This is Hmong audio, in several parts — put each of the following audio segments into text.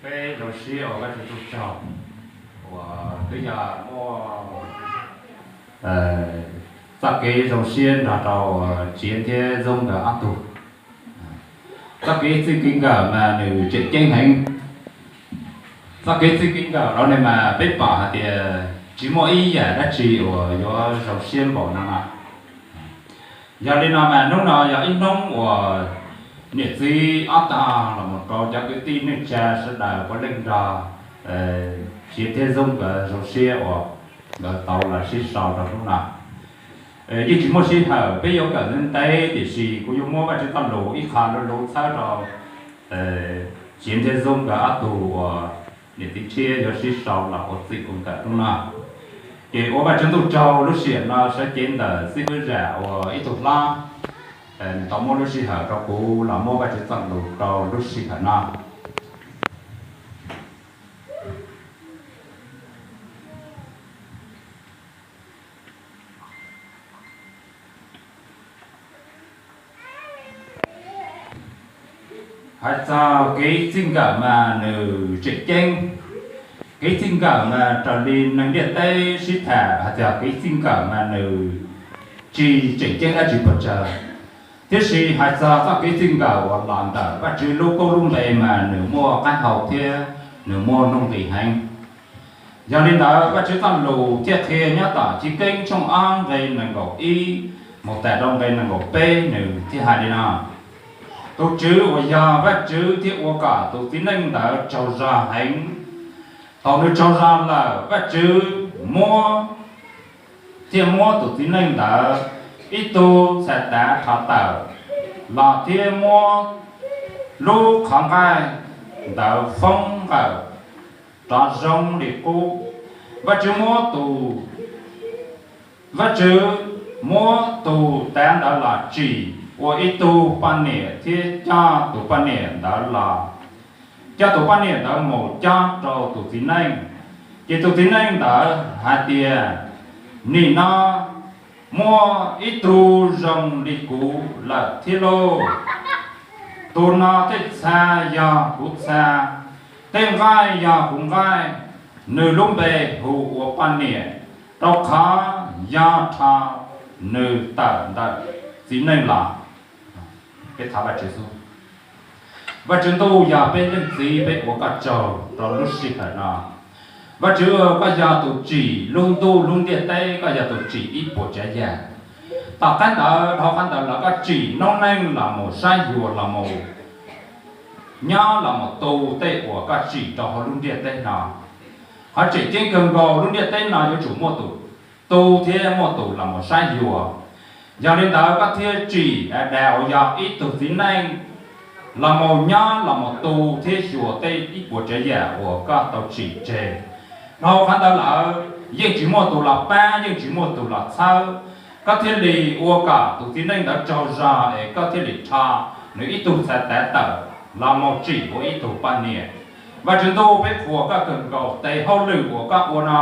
Peb zoo siab ua Vajtswv tsaug uas twb yog muaj txoj kev zoo siab nrog rau Txiv thiab Zoo nkawd ob tug. Txoj kev txij kev nkawm mas nws tseem ceeb heev. Txoj kev txij kev nkawm no ne mas peb pom hais tias tsis muaj ib yam dab tsi uas yuav zoo siab npaum no no. Yog li no mas hnub no yog ib hnub uas niam txiv ob tog los mus rau cov kwv tij neej tsa sawv daws puav leej nrog Txiv thiab Zoo nkawd zoo siab uas nkawd tau los sib sau rau hnub no. Yeej tsis muaj sij hawm peb yuav kawm ntev ntev, tiam sis kuv yuav muab Vajtswv txoj lus ib qho lub lub txhawb rau Txiv thiab Zoo nkawd ob tug uas niam txiv tshiab yuav sib sau los ua txij ua nkawm hnub no. Ces ua Vajtswv ntuj tsaug lub sij hawm no sawv cev ntawm xib fwb Zam uas ib tug hlob nws tau muab lub sij hawm rau kuv los muab Vajtswv txoj lus rau lub sij hawm no. Hais txog kev txij nkawm mas nws tseem ceeb. Kev txij nkawm mas raws li neeg ntiaj teb sib tham hais tias kev txij nkawm mas nws tsis tseem ceeb dab tsi pes tsawg. Tiam sis hais txog txoj kev txij nkawm uas los ntawm Vajtswv lub koob lub npe mas nws muaj qab hau thiab nws muaj nuj nqis heev. Yog li ntawd Vajtswv txoj lus thiaj qhia nyob tom Chivkeeb tshooj ob nqe nees nkaum ib mus tas rau nqe nees nkaum peb, nws thiaj hais li no: Tus Tswv uas yog Vajtswv thiaj ua kom tus txiv neej ntawd tsaug zog heev. Thaum nws tsaug zog lawm, Vajtswv muab, thiaj muab tus txiv neej ntawd ib tug txhais tav rho tawm los thiab muab lub qhov nqaij ntawd foob nqawm rov zoo li qub. Vajtswv muab tus, Vajtswv muab tus tav ntawd los tsim ua ib tug poj niam thiab coj tus poj niam ntawd los, coj tus poj niam ntawd mus cob rau tus txiv neej. Ces tus txiv neej ntawd hais tias, Nim no muaj ib tug zoo li kuv lawm thiab lauj. Tus no tej txha yog kuv txha, tej nqaij yog kuv nqaij. Nws lub npe hu ua poj niam, rau qhov yog rho nws tawm ntawm txiv neej los. Peb thov Vajtswv xwb. Vajtswv ntuj, yog peb leej txiv, peb ua koj tsaug rau lub sij hawm no. Vajtswv, koj yog tus tsim lub ntuj lub ntiaj teb, koj yog tus tsim ib puas tsav yam. Tom qab ntawd dhau qhov ntawd los koj tsim noob neej los mus saib xyuas los mus nyob los mus tu tej uas koj tsim rau hauv lub ntiaj teb no. Qhov tseem ceeb kawg nkaus lub ntiaj teb no yuav tsum muaj tus tu thiab muaj tus los mus saib xyuas. Yog li ntawd koj thiaj tsim Adas uas yog ib tug txiv neej los mus nyob los mus tu thiab xyuas tej ib puas tsav yam uas koj tau tsim tseg. Dhau qhov ntawd lawm yeej tsis muaj tus los pab, yeej tsis muaj tus los txhawb. Koj thiaj li ua kom tus txiv neej ntawd tsaug zog es koj thiaj li rho nws ib tug txhais tav tawm los mus tsim ua ib tug poj niam. Vajtswv ntuj, peb qhuas koj kawg nkaus tes hauj lwm uas koj ua no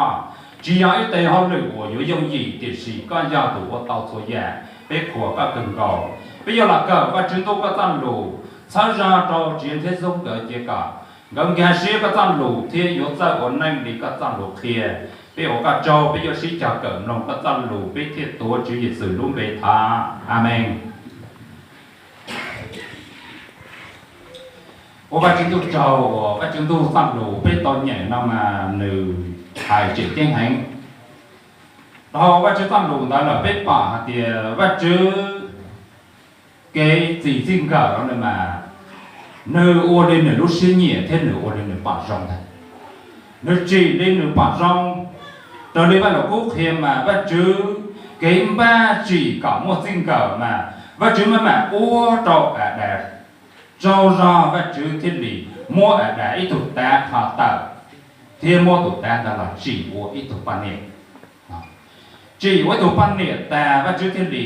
tsis yog ib tes hauj lwm uas yuav yooj yim, tiam sis koj yog tus ua tau txhua yam. Peb qhuas koj kawg nkaus. Peb yuav los kawm Vajtswv ntuj koj txoj lus txhawb zog rau Txiv thiab Zoo nkawd ces kom nkawd nkag siab koj txoj lus thiab yuav txawj ua neej li koj txoj lus qhia. Peb ua koj tsaug, peb yuav sib cog kawm mloog koj txoj lus, peb thiaj tuav Tswv Yexus lub npe thov, Amees. Ua Vajtswv ntuj tsaug uas Vajtswv ntuj txoj lus peb tau nyeem no mas nws hais tseem ceeb heev. Dhau Vajtswv txoj lus ntawd lawm peb pom hais tias Vajtswv kev txim txij nkawm no mas nws ua li nws lub siab nyiam thiab nws ua li nws pom zoo ntag. Nws tsim li nws pom zoo. Raws li Vaj Lus Kub qhia mas Vajtswv kev npaj tsim kom muaj txij nkawm mas Vajtswv maj mam ua rau Adas tsaug zog, Vajtswv thiaj li muab Adas ib tug tav rho tawm thiab muab tus tav ntawd los tsim ua ib tug poj niam. Tsim ua ib tug poj niam tas Vajtswv thiaj li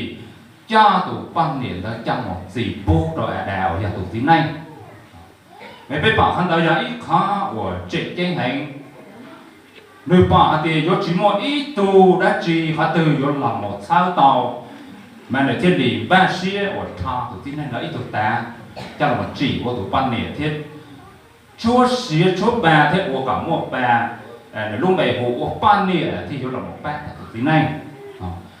coj tus poj niam ntawd coj mus txis pub rau Adas uas yog tus txiv neej. Mas peb pom qhov ntawd yog ib qhov uas tseem ceeb heev. Nws pom hais tias yuav tsis muaj ib tug dab tsi qhov twg yuav los mus txhawb tau, mas nws thiaj li npaj siab uas rho tus txiv neej ntawd ib tug tav coj los tsim ua tus poj niam thiab tshuab siav tshuab pa thiab ua kom muaj pa, nws lub npe hu ua poj niam thiaj yuav los pab tau tus txiv neej.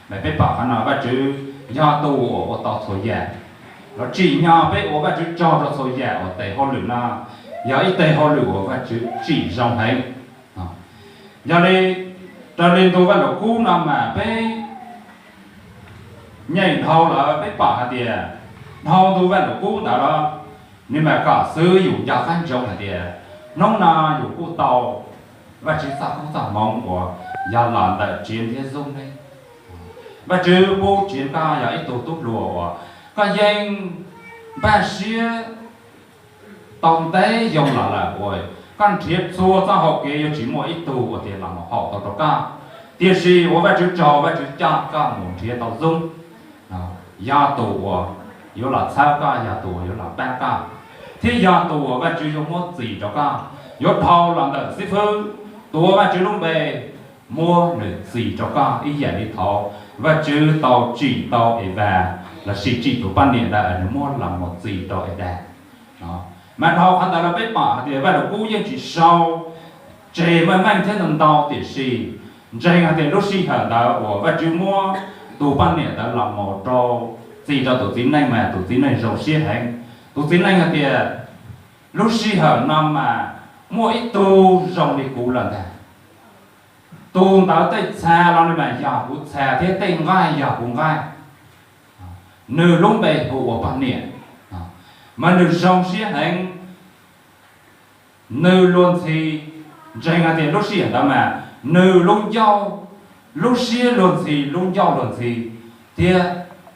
Mas peb pom qhov no Vajtswv yog tus uas ua tau txhua yam, los tsim nyog peb ua Vajtswv tsaug rau txhua yam uas tes hauj lwm no yog ib tes hauj lwm uas Vajtswv tsim zoo heev. Yog li, raws li ntu Vajluskub no mas peb nyeem dhau lawm peb pom hais tias dhau ntu Vajluskub ntawd los, nws mas kom xwv yus nco qab ntsoov hais tias hnub no yus kuj tau Vajtswv txoj koob txoj hmoov uas yog los ntawm Tsiav thiab Zub neb. Vajtswv pub Tsiav koj yog ib tug tub hluas uas koj yeej npaj siab tau ntev xyoo los lawm uas koj nrhiav txhua txoj hau kev yuav tsis muaj ib tug uas tias los mus haum tau rau koj, tiam sis ua Vajtswv tsaug Vajtswv coj koj mus nrhiav tau Zub, yog tus uas yuav los txhawb koj, yog tus uas yuav los pab koj, thiab yog tus uas Vajtswv yuav muab txis rau koj, yuav dhau los ntawm xib fwb tuav Vajtswv lub npe, muab nws txis rau koj ib yam li thaud Vajtswv tau tsim tau Evas lossis tsim tus poj niam ntawd nws muab los mus txis rau Adas. Mas dhau qhov ntawd los peb pom hais tias Vajluskub yeej tsis sau tseg meej meej thiab ntau ntau, tiam sis ntseeg hais tias lub sij hawm ntawd uas Vajtswv muab tus poj niam ntawd los mus rau, txis rau tus txiv neej mas tus txiv neej zoo siab heev. Tus txiv neej hais tias, lub sij hawm no mas muaj ib tug zoo li kuv lawm ntag. Tus ntawd tej txha los nws mas yog kuv txha thiab tej nqaij yog kuv nqaij. Nws lub npe hu ua poj niam, mas nws zoo siab heev. Nws luag ntxhi, ntseeg hais tias lub sij hawm ntawd mas nws lub ncauj, lub siab luag ntxhi, lub ncauj luag ntxhi, thiab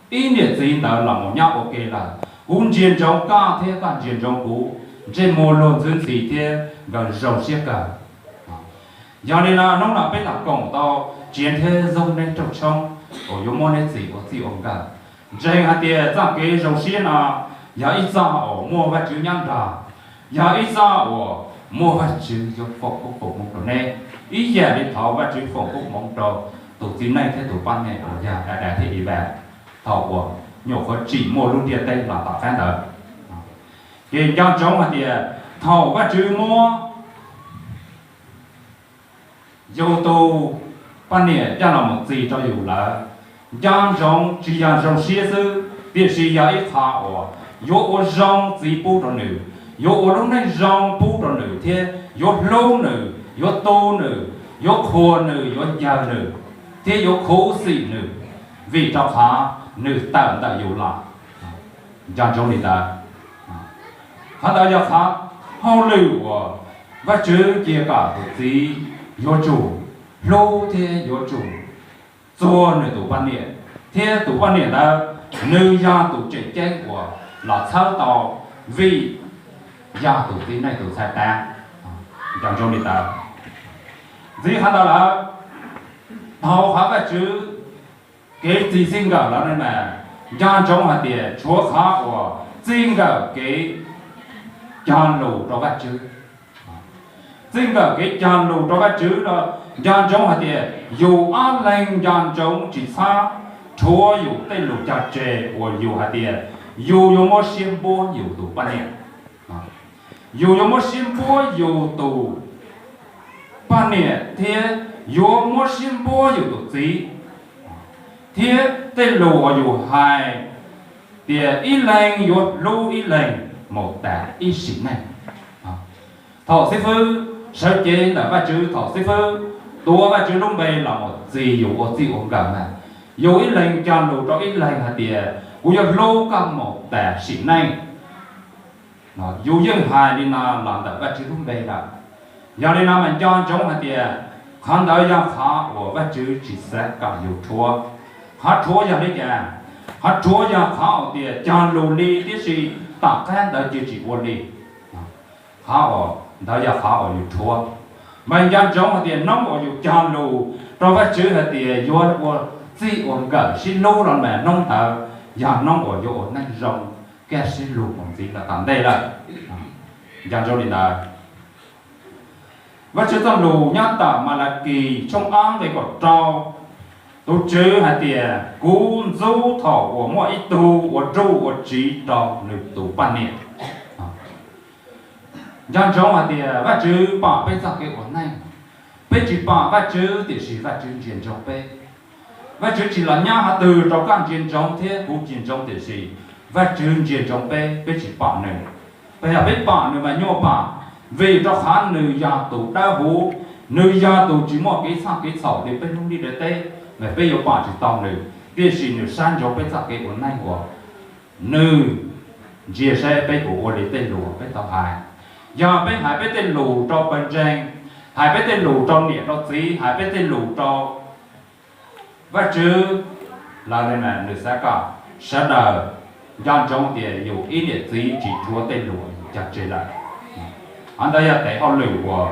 ib niam txiv ntawd los mus nyob ua ke lawm, kuv ntsia ntsoov koj thiab koj ntsia ntsoov kuv, ntsej muag luag ntxhi ntxhi thiab nkawd zoo siab kawg. Yog li no hnub no peb los koom tau Tsiav thiab Zub neb rooj tshoob uas yuav muab neb txis ua txij ua nkawm. Ntseeg hais tias txoj kev zoo siab no yog ib txoj uas muaj Vajtswv nyob nrog, yog ib txoj uas muaj Vajtswv yuav foom koob foom hmoov rau neb, ib yam li thaud Vajtswv foom koob hmoov rau tus txiv neej thiab tus poj niam uas yog Adas thiab Evas thaum uas nyuam qhuav tsim muaj lub ntiaj teb los tom qab ntawd. Ces nco ntsoov hais tias thaum Vajtswv muab yus tus poj niam coj los mus txis rau yus lawm, nco ntsoov tsis yog zoo siab xwb, tiam sis yog ib qho uas yuav ua zoo txiv pub rau nws, yuav ua lub neej zoo pub rau nws thiab yuav hlub nws, yuav tu nws, yuav qhuas nws, yuav ncaws nws, thiab yuav khuv xim nws, vim rau qhov nws tawm ntawm yus los. Nco ntsoov li ntawd. Qhov ntawd yog qhov hauj lwm uas Vajtswv cia kom tus txiv yuav tsum hlub thiab yuav tsum txuag nws tus poj niam, thiab tus poj niam ntawd nws yog tus tseem ceeb uas los txhawb tau, vim yog tus txiv neej tus txhais tes. Nco ntsoov li ntawd. Ntxiv qhov ntawd lawm, dhau qhov Vajtswv kev txij txij nkawm lawm ne mas, nco ntsoov hais tias tshuav qhov uas txij nkawm kev cog lus rau Vajtswv. Txij nkawm kev cog lus rau Vajtswv no, nco ntsoov hais tias yus ob leeg nco ntsoov tsis txhob rhuav yus tej lus cog tseg uas yus hais tias yus yuav muab siab npuab yus tus poj niam. Yus yuav muab siab npuab yus tus poj niam thiab yuav muab siab npuab yus tus txiv, thiab tej lus uas yus hais tias ib leeg yuav hlub ib leeg mus tas ib sim neej. Thaum xib fwb sawv cev ntawm Vajtswv, thaum xib fwb tuav Vajtswv lub npe los mus txis yus ua txij ua nkawm na, yus ib leeg cog lus rau ib leeg hais tias kuv yuav hlub koj mus tas sim neej. Yus yeej hais li no los ntawm Vajtswv lub npe lawm. Yog li no mas nco ntsoov hais tias qhov ntawd yog qhov uas Vajtswv tsis xav kom yus rhuav. Qhov rhuav yog li cas? Qhov rhuav yog qhov uas tias cog lus li tiam sis tom qab ntawd cia tsis ua li. Qhov uas ntawd yog qhov uas yus rhuav. Mas nco ntsoov hais tias hnub uas yus cog lus rau Vajtswv hais tias yuav ua txij ua nkawm sib hlub los mas hnub ntawd yog hnub uas yuav ua neej zoo kaj siab lug mus ntxiv los tom ntej lawm. Nco ntsoov li ntawd. Vajtswv txoj lus nyob tom Malakis tshooj ob nqe kaum rau, tus Tswv hais tias kuv ntxub thaum uas muaj ib tug ua ruj ua tsiv rau nws tus poj niam. Nco ntsoov hais tias Vajtswv pom peb txoj kev ua neej. Peb tsis pom Vajtswv tiam sis Vajtswv ntsia ntsoov peb. Vajtswv tsis los nyob qhov twg rau koj ntsia ntsoov thiab kuv ntsia ntsoov tiam sis Vajtswv ntsia ntsoov peb, peb tsis pom nws. Peb yog peb pom nws mas nyuaj pom, vim rau qhov nws yog tus dawb huv, nws yog tus tsis muaj kev txhoj kev txhaum li peb lub ntiaj teb, mas peb yuav pom tsis tau nws. Tiam sis nws saib ntsoov peb txoj kev ua neej uas nws ntsia saib peb puas ua li tej lus peb tau hais. Yog peb hais peb tej lus rau pawg ntseeg, hais peb tej lus rau niam rau txiv, hais peb tej lus rau Vajtswv, lawv li mas nws xav kom sawv daws nco ntsoov tias yus ib niam txiv tsis rhuav tej lus cog tseg lawm. Qhov ntawd yog tes hauj lwm uas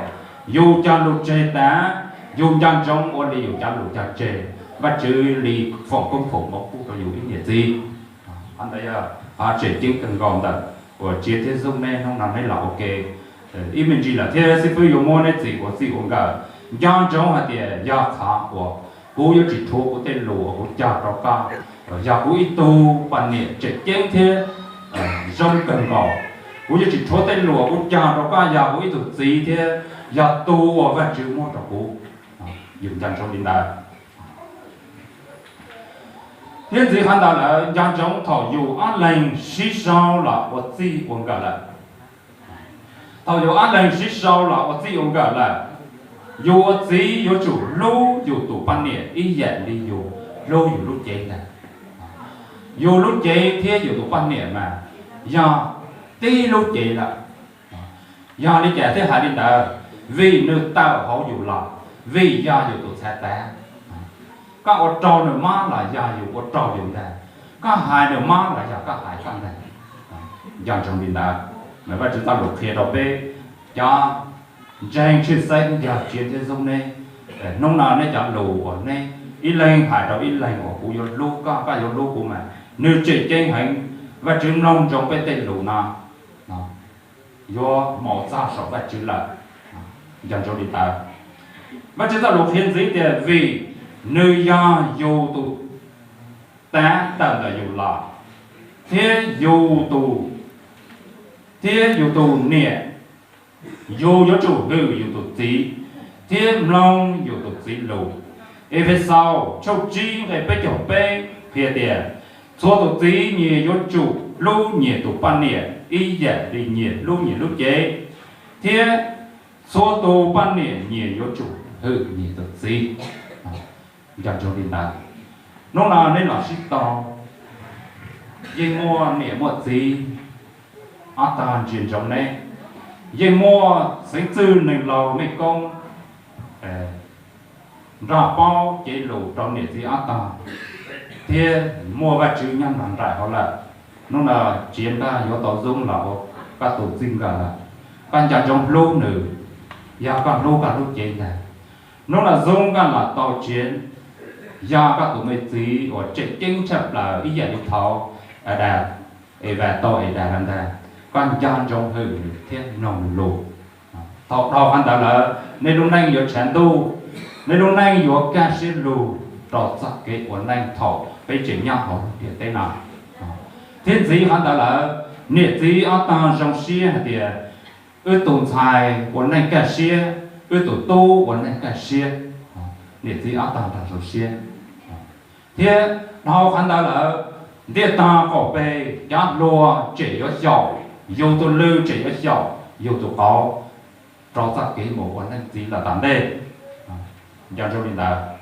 yus cog lus tseg tas, yus nco ntsoov ua li yus cov lus cog tseg, Vajtswv li foom koob foom hmoov pub rau yus ib niam txiv. Qhov ntawd yog qhov tseem ceeb kawg nkaus ntawm uas Tsia thiab Zoov neb hnub no neb los ua ke ib me ntsis lawm thiab xib fwb yuav muab neb txim ua txij ua nkawm. Nco ntsoov hais tias yog qhov uas kuv yuav tsis rhuav kuv tej lus uas kuv cog rau koj, yog kuv ib tug poj niam tseem ceeb thiab zoo kawg nkaus, kuv yuav tsis rhuav tej lus uas kuv cog rau koj yog kuv ib tug txiv thiab yog tus uas Vajtswv muab rau kuv. Yus nco ntsoov li ntawd. Thiab ntxiv qhov ntawd lawm, nco ntsoov thaum yus ob leeg sib sau los ua txij ua nkawm lawm, thaum yus ob leeg sib sau los ua txij ua nkawm lawm, yus ua txiv yuav tsum hlub yus tus poj niam ib yam li yus hlub yus lub cev ntag. Yus lub cev thiab yus tus poj niam mas yog tib lub cev lawm. Yog li cas thiaj hais li ntawd? Vim nws tawm hauv yus los, vim yog yus tus txhais tes. Koj ua rau nws mob los yog yus ua rau yus ntag, koj hais nws mob los yog koj hais koj ntag. Nco ntsoov li ntawd, mas Vajtswv txoj lus qhia rau peb cov ntseeg tshwj xeeb yog Tsia thiab Zoov neb, hnub no neb cov lus uas neb ib leeg hais rau ib leeg uas kuv yuav hlub koj, koj yuav hlub kuv mas nws tseem ceeb heev. Vajtswv mloog ntsoov peb tej lus no yuav mus txog saum Vajtswv lawm. Nco ntsoov li ntawd. Vajtswv txoj lus qhia ntxiv tias vim nws yog yus tus tav tawm ntawm yus los, thiab yus tus, thiab yus tus niam, yus yuav tsum hwm yus tus txiv thiab mloog yus tus txiv lus. Efexaus tshooj tsib nqe peb caug peb qhia tias, txhua tus txiv nyias yuav tsum hlub nyias tus poj niam ib yam li nyias hlub nyias lub cev, thiab txhua tus poj niam nyias yuav tsum hwm nyias tus txiv. Nco ntsoov li ntawd. Hnub no neb los sib tau, yeej muaj niam muaj txiv ob tog ntsia ntsoov neb, yeej muaj xeev txwj neeg laus mej koob nrog paub cev lus rau niam txiv ob tog, thiab muaj Vajtswv nyob nrog nraim hauv lawm. Hnub no Tsia nrog yuav tau Zoov los ua koj tus txij nkawm lawm, koj nco ntsoov hlub nws, yog koj hlub koj lub cev ntag. Hnub no Zoov koj los tau Tsia, yog koj tus me txiv uas tseem ceeb tshaj plaws ib yam li thaud Adas, Evas tau Edas los ntag, koj nco ntsoov hwm nws thiab mloog nws lus. Thaum dhau qhov ntawd lawm, nej lub neej yuav tshav ntuj, nej lub neej yuav kaj siab lug rau txoj kev ua neej thaum peb tseem nyob hauv lub ntiaj teb no. Thiab ntxiv qhov ntawd lawm, niam txiv ob tog zoo siab hais tias wb tus ntxhais ua neej kaj siab, wb tus tub ua neej kaj siab, niam txiv ob tog nrog zoo siab. Thiab dhau qhov ntawd lawm, ntiaj tog qaum peg cov hluas tseem yuav xyaum yus tus lw, tseem yuav xyaum yus tus qauv rau txoj kev mus ua neej txiv los tom ntej. Nco ntsoov li ntawd.